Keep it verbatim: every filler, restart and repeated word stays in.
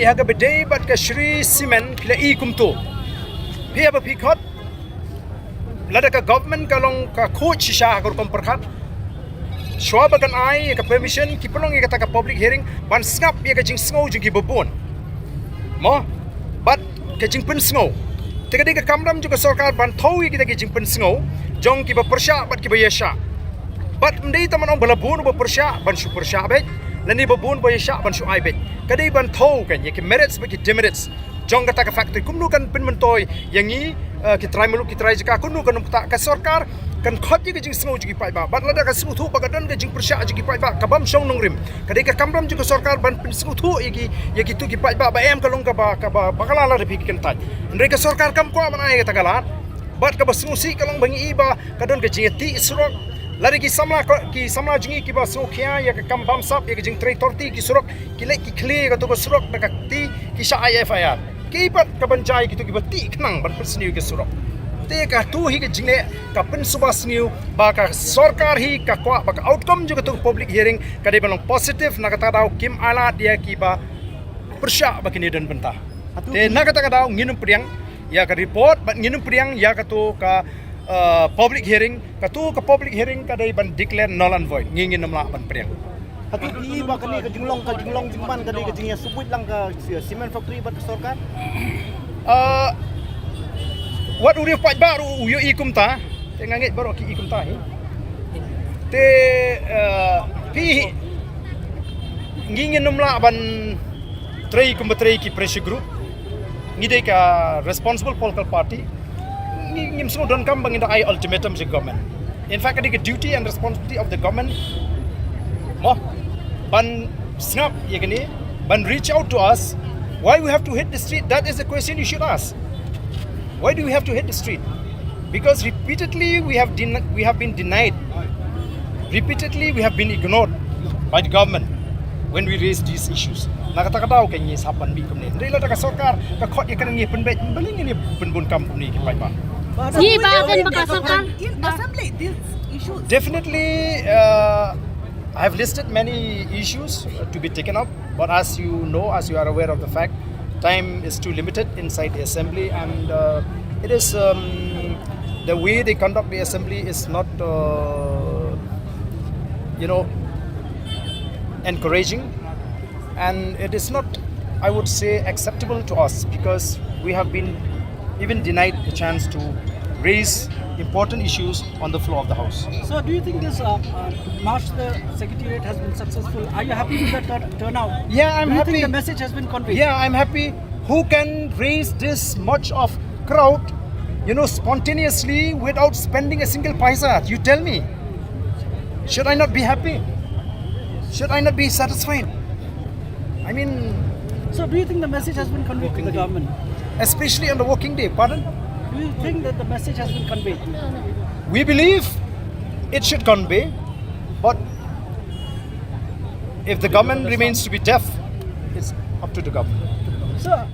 Ïa kaba dei bad ka Shree Cement phi la i kumto. Phi haba phi khot, lada ka government ka long ka khuid shisha ha ka rukom pyrkhat, shuwa ba kan ai ïa ka permission ki pynlong ïa kata ka public hearing ban sngap ïa ka jingsngew jong kiba bun. Mo? Bad ka jingpynsngew. Te ka dei ka kamram jong ka sorkar ban thew ïa kita ki jingpynsngew jong kiba pyrshah bad kiba ïaishah. Bad ym dei tang ban ong ba la bun ba pyrshah ban shu pyrshah beit, lane ba bun ba ïaishah ban shu ai beit. Ka dei ban thew kan ïa ki merits bad ki demerits jong kata ka factory. Kumno kan pynmyntoi ïa ngi, eh, ki trai muluk ki trai jaka, kumno kan ym kata, ka sorkar kan khot ïa ka jingsngew jong ki paidbah. Bad lada ka sngewthuh ba ka don ka jingpyrshah jong ki paidbah ka bym shong nongrim, ka dei ka kamram jong ka sorkar ban pynsngewthuh ïa ki, ïa kitu ki paidbah, ba em ka long kaba, kaba bakla lada phi kyntait. Hynrei ka sorkar kam kwah ban ai kata ka lad. Bad kaba sngewsih ka long ba ngi i ba ka don ka jingïatieh surok. Lada ki samla ko, ki samla jong ngi kiba sngewkhia ïa ka kam bamsap ïa ka jingtrei torti ki surok, ki leit ki khlieh ïa katu ka surok da ka kti, ki shah ai F I R. Ki pat ka ban jia ïa kitu kiba tieh khnang ban pynsniew ïa ka surok. Te katu hi ka jingleh ka pynsuba sniew ba ka sorkar hi ka kwah ba ka outcome jong katu ka public hearing ka dei ban long positive, na kata ka daw kim ailad ïa kiba pyrshah ba kin ïadon bynta. Te na kata ka daw ngin ym pdiang ïa ka report bad ngin ym pdiang ïa katu ka, uh, public hearing. Katu ka public hearing ka dei ban declare null and void. Ngi ngin ym lah ban pdiang. Hato phi i ba kane ka jinglong, ka jinglong jingman ka dei ka jingïasubmit lang ka cement factory bad ka sorkar? Uh, wat u riew paidbah ruh u ïohi kumta. Te nga ngeit baroh ki i kumta hi. Te, uh, phi, ngi ngin ym lah ban trei kumba trei ki pressure group. Ngi dei ka responsible political party. Ngi, ngim sngewdonkam ba ngin da ai ultimatum sha government. In fact, ka dei ka duty and responsibility of the government, mo, ban sngap ïa kane, ban reach out to us. Why we have to hit the street? That is the question you should ask. Why do we have to hit the street? Because repeatedly we have den-, we have been denied. Repeatedly we have been ignored by the government when we raise these issues. Na kata ka daw ka ngi sngap ban mih kumne. Hynrei lada ka sorkar ka khot ïa kane, ngi pynbeit, balei ngin ïa pynbun kam kumne ki paidbah? Ngi ba kan ba ka sorkar in assembly these issues. Definitely, uh, I have listed many issues, uh, to be taken up, but as you know, as you are aware of the fact, time is too limited inside the assembly, and, uh, it is, um, the way they conduct the assembly is not, uh, you know, encouraging, and it is not, I would say, acceptable to us, because we have been even denied the chance to raise important issues on the floor of the House. So, do you think this, uh, uh, March the Secretariat has been successful? Are you happy with the tur-, turnout? Yeah, I'm happy. Do you think the message has been conveyed? Yeah, I'm happy. Who can raise this much of crowd, you know, spontaneously without spending a single paisa? You tell me. Should I not be happy? Should I not be satisfied? I mean, so do you think the message has been conveyed to the government? Especially on the working day, pardon? Do you think that the message has been conveyed? We believe it should convey, but if the government remains to be deaf, it's up to the government. Sir,